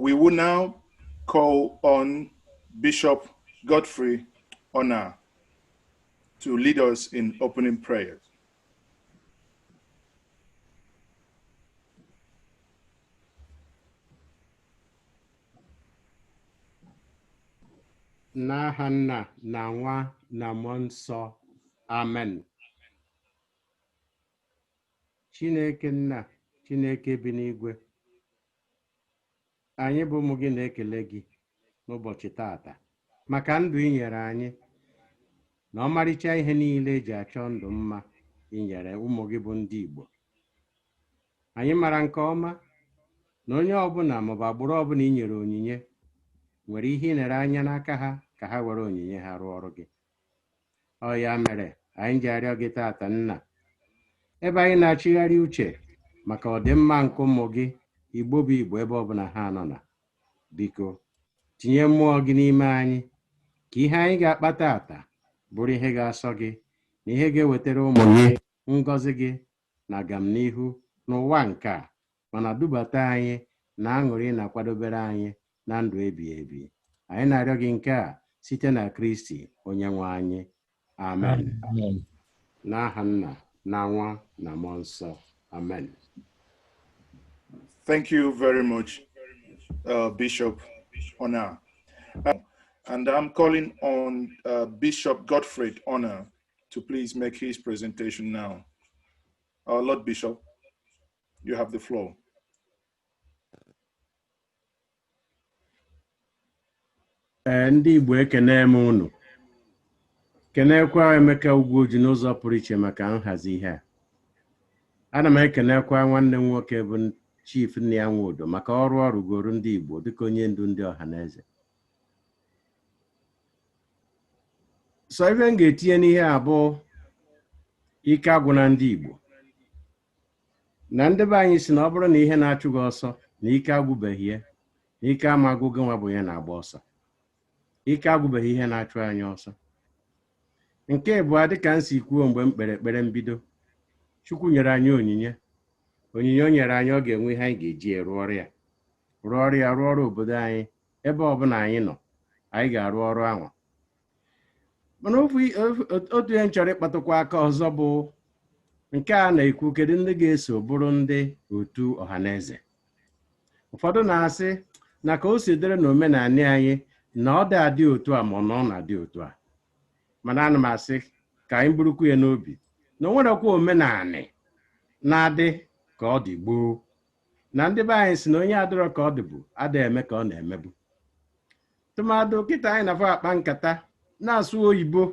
We will now call on Bishop Godfrey Onah to lead us in opening prayers. N'aha Nna na Nwa na Mmụọ Nsọ. Amen. Chineke Nna, Chineke bi n'igwe, anyị bụ ụmụ gị na-ekele gị n'ụbọchị tata maka ndụ i nyere anyị na ọmarịcha ihe niile eji achọ ndụ mma i nyere ụmụ gị bụ ndị Igbo. Anyị mara nke ọma na onye ọbụla maọbụ agbụrụ ọbụla i nyere onyinye nwere ihe ị nere anya n'aka ha ka ha were onyinye ha rụọ ọrụ gị. Ọ ya mere anyị ji arịọ gị tata Nna, ebe anyị na-achịgharị uche maka ọdịmma nke ụmụ gị Igbo bụ Igbo ebe ọbụla ha nọ na, biko tinye mmụọ gị n'ime anyị ka ihe anyị ga-akpa tata bụrụ ihe ga-asọ gị na ihe ga-ewetara ụmụ gị ngọzi gị na agamnihu n'ụwa nke a, mana dubata anyị na aṅụrị na-akwadobere anyị na ndụ ebighị ebi. Anyị na-arịọ gị nke a site na Kristi onye nwe anyị. Amen. N'aha Nna na Nwa na Mmụọ Nsọ. Amen. Thank you very much, Bishop Onah. And I'm calling on Bishop Godfred Onah to please make his presentation now. Lord Bishop, you have the floor. Ee, ndị Igbo, ekene m unu, kenekwa Emeka Ugwuoji n'ụzọ pụrụ iche maka nhazi ihe a. Ana m ekenekwa nwanne m nwoke bụ Chief Nnia Nwodo maka ọrụ ọ rụgoro ndị Igbo dịka onye ndu ndị ọhaneze. Sọ ife m ga-etinye n'ihe a bụ ike agwụna ndị Igbo. Na ndị be anyị si na ọ bụrụ na ihe na-achụ gị ọsọ na ike agwụbeghị ya, na ike ama agwụ gị nwa bụ ihe na-agba ọsọ. Ike agwụbeghị ihe na-achụ anyị ọsọ. Nke abụọ, dịka m si kwuo mgbe m kpere ekpere mbido, Chukwu nyere anyị onyinye. Onyinye o nyere anyị, ọ ga-enwe ihe anyị ga-eji rụọ ọrụ ya, rụọ ọrụ ya, rụọ ọrụ obodo anyị. Ebe ọbụla anyị nọ, anyị ga-arụ ọrụ ahụ. Mana otu ihe m chọrọ ịkpatụkwa aka ọzọ bụ nke a na-ekwu, kedu ndị ga-eso bụrụ ndị otu ọhaneze? Ụfọdụ na-asị na ka o si dịrị n'omenala anyị na ọ dị adị otu a, ma ọ na ọ na-adị otu a. Mana ana m asị ka anyị burukwu ya n'obi na o nwerekwa omenala na-adị ka ọ dị gboo, na ndị be anyị si na onye adịrọ ka ọ dịbu ada eme ka ọ na-emebu. Tụmadụ kịta anyị na-afọ akpa nkata na-asụ oyibo,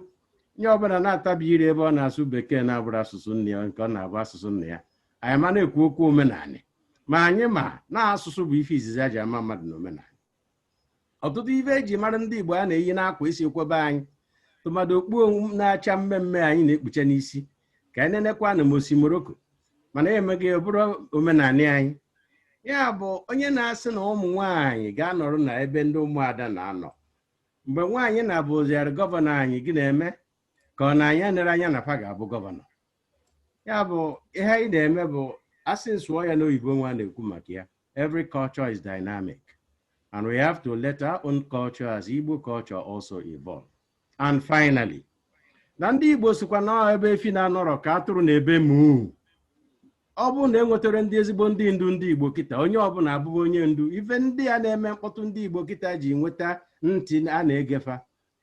nye ọbụla na-atabi ire ebe ọ na-asụ bekee na-abụrụ asụsụ nne ya, nke ọ na-abụ asụsụ nna ya. Anyị ma na-ekwu okwu omenala, ma anyị ma na asụsụ bụ ife izizi a ji ama mmadụ na omenala. Ọtụtụ ife eji mara ndị Igbo a na-eyi n'akwa isi ekwebe anyị, tụmadụ okpu na-acha mmemme anyị na-ekpuche n'isi, ka anyị nenekwa na mosi Morocco, mana emeghị ya bụrụ omenala anyị. Ya bụ onye na-asị na ụmụ nwaanyị ga-anọrọ na ebe ndị ụmụada na-anọ, mgbe nwaanyị na-abụziarị gọvanọ anyị, gị na-eme ka ọ na anya nere anya na fa ga-abụ gọvanọ. Ya bụ ihe anyị na-eme bụ asị nsụọ ya n'oyibo nwa na-ekwu maka ya. Every culture is dynamic, and we have to let our own culture as Igbo culture also evolve. And finally, na ndị Igbo sikwa na ebe efi na-anọrọ ka atụrụ na-ebe muu. Ọ bụrụ na e nwetara ndị ezigbo ndị ndu ndị Igbo kịta, onye ọbụla abụghị onye ndu. Ife ndị a na-eme mkpọtụ ndị Igbo kịta ji nweta ntị a na-egefa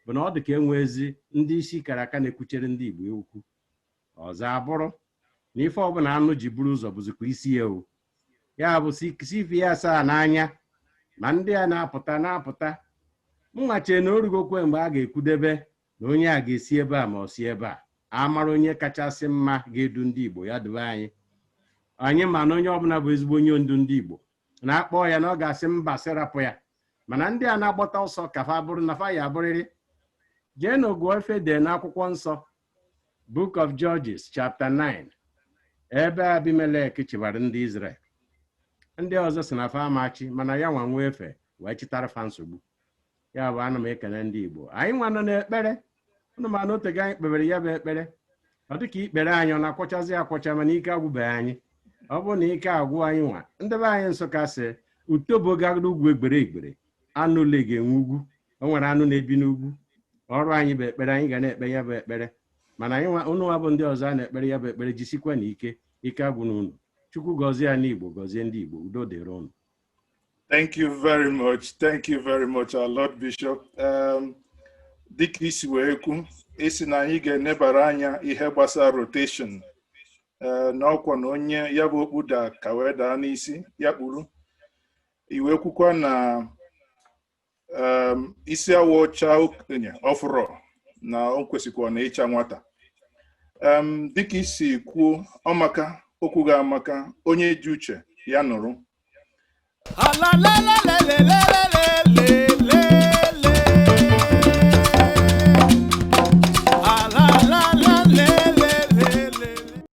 bụ na ọ dị ka enwezi ndị isi kara aka na-ekwuchere ndị Igbo okwu. Ọzọ abụrụ na ife ọbụla anụ ji buru ụzọ bụzikwa isi ewu. Ya bụ si ife ya asaa n'anya ma ndị a na-apụta na-apụta mụnwa chee na orugokwe mgbe a ga-ekwudebe na onye a ga-esi ebe a ma ọ si ebe a amara onye kachasị mma ga-edu ndị Igbo ya duwe anyị. Anyị ma na onye ọbụla bụ ezigbo onye ndu ndị Igbo na-akpọ ya na ọ ga-asị mba, sịrapụ ya. Mana ndị a na-agbata ọsọ ka fa bụrụ na fa ya abụrịrị. Jee na gụọ ife dee n'akwụkwọ nsọ, Book of Judges chapter 9, ebe Abimelek chịbara ndị Israel. Ndị ọzọ si na fa amachi, mana ya nwa nwee efe wee chịtara fa nsogbu. Ya bụ ana m ekele ndị Igbo anyị nwa nọ n'ekpere ụnụ, ma na otego anyị kpebere ya bụ ekpere, ọ dịka ikpere anyị ọ na-akwọchazi akwọcha, mana ike agwụbeghị anyị. Ọ bụrụ na ike agwụ anyị nwa ndị be anyị Nsụka sị Utobo gagoro ugwu egbere egbere, anụ ole ga-enwe ugwu? O nwere anụ na-ebi n'ugwu. Ọrụ anyị bụ ekpere, anyị ga na-ekpe ya bụ ekpere. Mana anyị nwa unu nwa bụ ndị ọzọ a na-ekpere ya bụ ekpere, jisikwa na ike, ike agwụna unu. Chukwu gọzie ya n'Igbo, gọzie ndị Igbo, udo dịrị unu. Thank you very much. Thank you very much, our Lord Bishop. Dịka isi wee kwu, isi na anyị ga-enebara anya ihe gbasara rotation. Na ọkwa na onye ya bụ okpu daa ka wee daa n'isi ya kpuru. Iwe kwukwa na isi awọ ọcha okenye ọfụrọ na o kwesịkwa na ịcha nwata. Dịka isi kwuo, ọmaka okwu ga-amaka onye ji uche ya nụrụ. Ala le le le le le le le.